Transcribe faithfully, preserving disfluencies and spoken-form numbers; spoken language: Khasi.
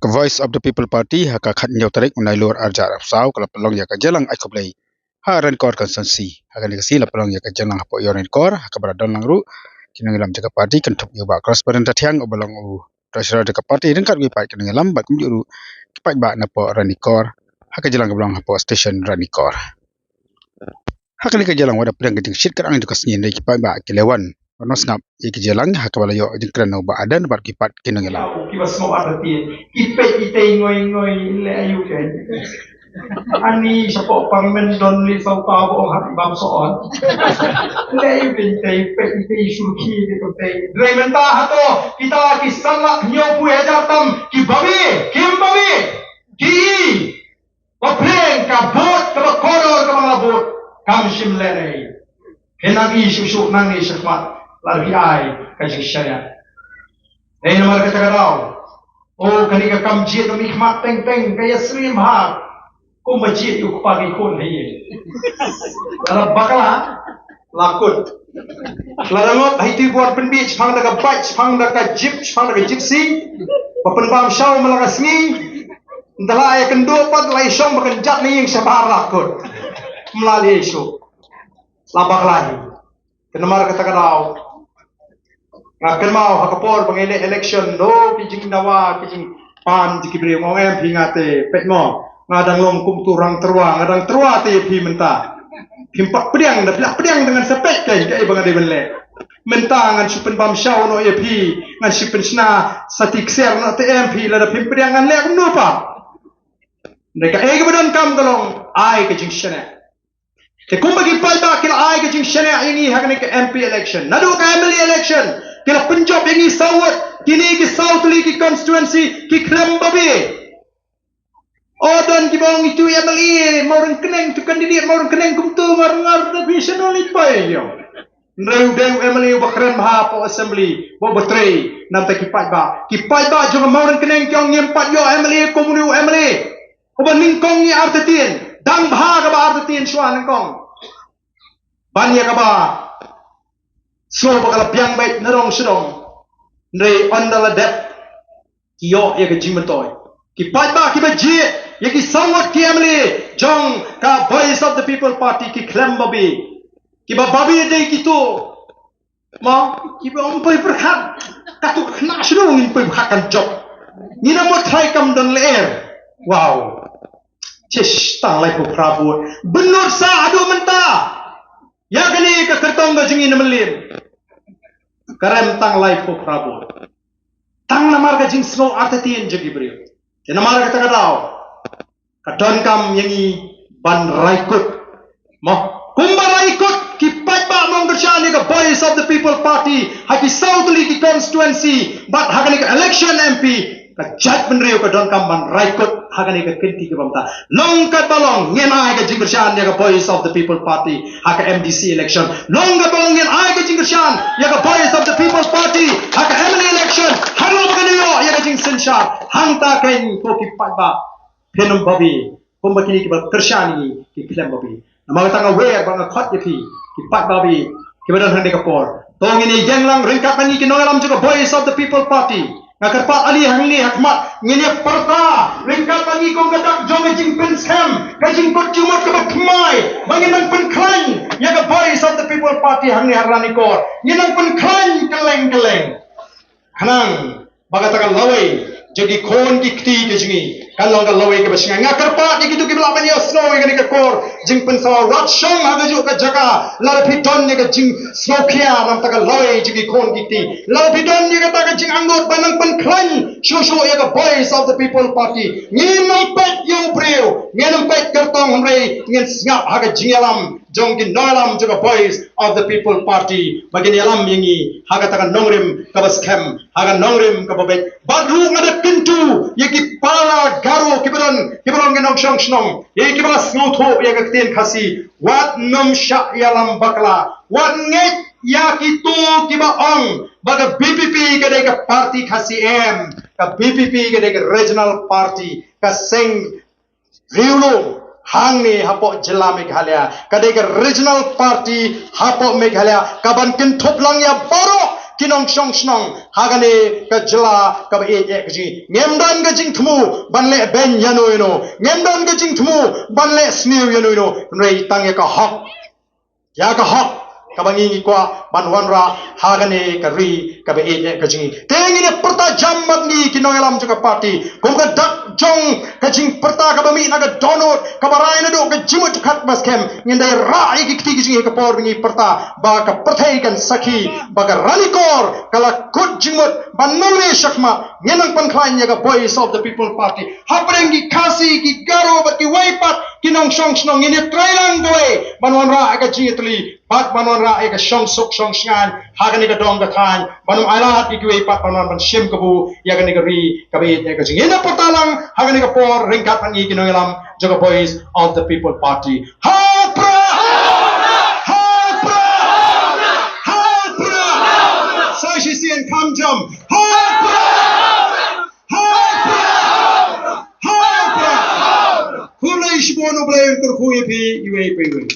Ka Voice of the People Party ha ka khathynñiew tarik u Nailur arhajar arphew saw ka la pynlong ïa ka jingïalang ai khublei ha Ranikor Constituency. Ha kane ka sngi la pynlong ïa ka jingïalang hapoh ïew Ranikor ha kaba la don lang ruh ki nongïalam jong ka party, kynthup ïa u Bah Crossparent Thiang uba long u treasurer jong ka party, ryngkat ki paid ki nongïalam bad kumjuh ruh ki paidbah napoh Ranikor ha ka jingïalang kaba long hapoh station Ranikor. Ha kane ka jingïalang wat la pdiang ka jingshit kyrang ïa ka sngi, hynrei ki paidbah ki la wan ban ïohsngew ïa ka jingïalang ha kaba la ïoh jingkren na u Bah Ardent bad ki paid ki nongïalam. Ki ba sngewbha artatien, ki peit itei ngoi ngoi, leh aïu kein. Ani shapoh parliament don li sawta ba ong hat bam soh on. Leh aïu kein, itei peit itei surki de ko tei. Dei mynta hato kita ki san lak hynñiew phew hajar tam ki babe, kim babe. Ki Ba pyrshang ka vote kaba kordor kaba nga la vote kam shym leh ei. Phin nang i shuh shuh nangne shakhmat lada phi ai ka jingshaniah. Dei namar kata ka daw, o kane ka kam jied ka mih khmat teng teng ka ïasyriem ha kumba jied ïa u kpa ki khun ha ïing. Lada bakla la kut. Lada ngot ha iti bor pynbit shaphang da ka bike, shaphang da ka jeep, shaphang da ka gypsy. Ba pynbam shaw ma la ka sngi. Nda la ïa kynduh pat la ïa shong ba kynjat na ïing shabar la kut. Mla lei shuh. La bakla hi. Te namar kata ka daw, nga kynmaw ha ka por ba ngi leh election, do ki jingdawa ki jingpan jong ki briew, nga ong em phi nga te peit mo. Nga dang long kum tu rang tyrwa, nga dang tyrwa te phi mynta. Phim pat pdiang da phi la pdiang da ngan sa peit kein kaei ba nga dei ban leh. Mynta ngan shu pynbam shaw noh ïa phi, ngan shu pynshna sa ti ksiar noh te em phi, lada phim pdiang ngan leh kumno pat. Hynrei kaei kaba donkam ka long ai ka jingshaniah. Te kumba ki paidbah ki la ai ka jingshaniah ïa ngi ha kane ka M P election, naduh ka M L A election ki la pynjop ïa ngi saw vote, kine ki saw tylli ki constituency ki khlem babe. O don kiba ong itu M L A Mawryngkneng, tu candidate Mawryngkneng kumtu ngar ngar da phi sha noli pai ïa. Hynrei u dei u M L A uba kren bha hapoh assembly, ba uba trei, nangta ki paidbah, ki paidbah jong ka Mawryngkneng ki ong ngim pat ïoh M L A kum une u M L A uba nyngkong ïa artatien, dang bha kaba artatien shuwa nyngkong. Ban ïa kaba shuwa ba ka la biang beit na dong sha dong. Hynrei ynda la dep ki ïoh ïa ka jingmyntoi. Ki paidbah kiba jied ïa ki saw ngut ki M L A jong ka Voice of the People Party ki khlem babe. Kiba babe dei kito. Ma, kiba ym poi pyrkhat. Katto khynnah shuh ngin poi pyrkhat kan jop. Ngin ym mut trai kam don lyer. Wow. Chish, tang laiphew phra vote. Bynnud sa haduh mynta. Ïa kane ka kyrtong ka jong ngi na Mylliem ka rem tang laiphew phra vote. Tang namar ka jingsngew artatien jong ki briew. Te namar kata ka daw ka donkam ïa ngi ban rai kut. Mo, kumba rai kut ki paidbah nongkyrshan ïa ka Voice of the People Party ha ki saw tylli ki constituency bad ha kane ka election M P, ka jaitbynriew ka donkam ban rai kut ha kane ka kynti kaba mynta. Long katba long ngin ai ka jingkyrshan ïa ka Voice of the People Party ha ka M D C election. Long katba long ngin ai ka jingkyrshan ïa ka Voice of the People Party ha ka M L A election. Hangno ba kan ïoh ïa ka jingsynshar, hangta kein ko ki paidbah, phin ym babe. Kumba kine kiba kyrshan ïa ngi ki khlem babe. Namar kata nga wer bad nga khot ïa phi ki paidbah babe kiba don hangne ka por. To ngin ïeng lang ryngkat bad ngi ki nongïalam jong ka Voice of the People Party. Nga kyrpad ale hangne ha khmat ngin ïa pyrta ryngkat bad ngi kum ka dak jong ka jingpynskhem, ka jingkut jingmut kaba thymmai ba ngin nang pynkhlaiñ ïa ka Voice of the People Party hangne ha Ranikor. Ngin nang pynkhlaiñ kylleng kylleng. Khnang ba kata ka lawei jong ki khun ki kti ki jong ngi kan long ka lawei kaba shngaiñ. Nga kyrpad ïa kito kiba lah ban ïohsngew ïa kane ka kor jingpynsawa, wat shong ha kajuh ka jaka lada phi don ïa ka jingsngewkhia namar ka lawei jong ki khun ki kti. Lada phi don ïa kata ka jingangnud ban nang pynkhlaiñ shuh shuh ïa ka Voice of the People Party. Ngin ym peit ïa u briew, ngin ym peit kyrtong, hynrei ngin sngap ha ka jingïalam jong ki nongïalam jong ka Voice of the People Party ba kin ïalam ïa ngi ha kata ka nongrim kaba skhem, ha ka nongrim kaba beit. Bad ruh nga da kyntu ïa ki para Garo kiba don, kiba don ki nongshong shnong, ïa kiba la sngewthuh ïa ka ktien Khasi, wat nym shah ïalam bakla, wat ngeit ïa kito kiba ong ba ka V P P ka dei ka party Khasi, em, ka V P P ka dei ka regional party, ka seng riewlum hangne hapoh jylla Meghalaya, ka dei ka regional party hapoh Meghalaya, kaban kynthup lang ïa baroh ki nongshong shnong ha kane ka jylla kaba ïeit eh ka jong ngi. Ngim don ka jingthmu ban leh beiñ ïano ïano. Ngim don ka jingthmu ban leh sniew ïano ïano. Hynrei tang ïa ka hok, ïa ka hok kaba ngi ngi kwah ban wanrah ha kane ka ri kaba ïeit eh ka jong ngi. Te ngin ïa pyrta jam bad ngi ki nongïalam jong ka party kum ka dak jong ka jingpyrta kaba mih na ka dohnud kaba rai naduh ka jingmut jingpyrkhat ba skhem. Ngin da rah ïa ki kti ki jong ngi ha ka por ba ngi pyrta ba ka pyrthei kan sakhi ba ka Ranikor ka la kut jingmut ban nang ne shakma. Ngin nang pynkhlaiñ ïa ka Voice of the People Party hapdeng ki Khasi, ki Garo bad kiwei pat ki nongshong shnong. Ngin ïa trei lang kawei ban wanrah ïa ka jingïatylli bad ban wanrah ïa ka shongsuk shongshngaiñ ha kane ka dong ka thaiñ, ban ym ailad ïa kiwei pat ban wan ban shim kabu ïa kane ka ri kaba ïeit eh ka jong ngi. Ngin ïa pyrta lang ha kane ka por ryngkat bad ngi ki nongïalam jong ka Voice of the People Party. Ha pra! Ha pra! Ha pra! Sa shisien kham jam. Ha pra! Ha pra! Ha pra! Khublei shibun, U Blei un kyrkhu ïa phi iwei pa iwei.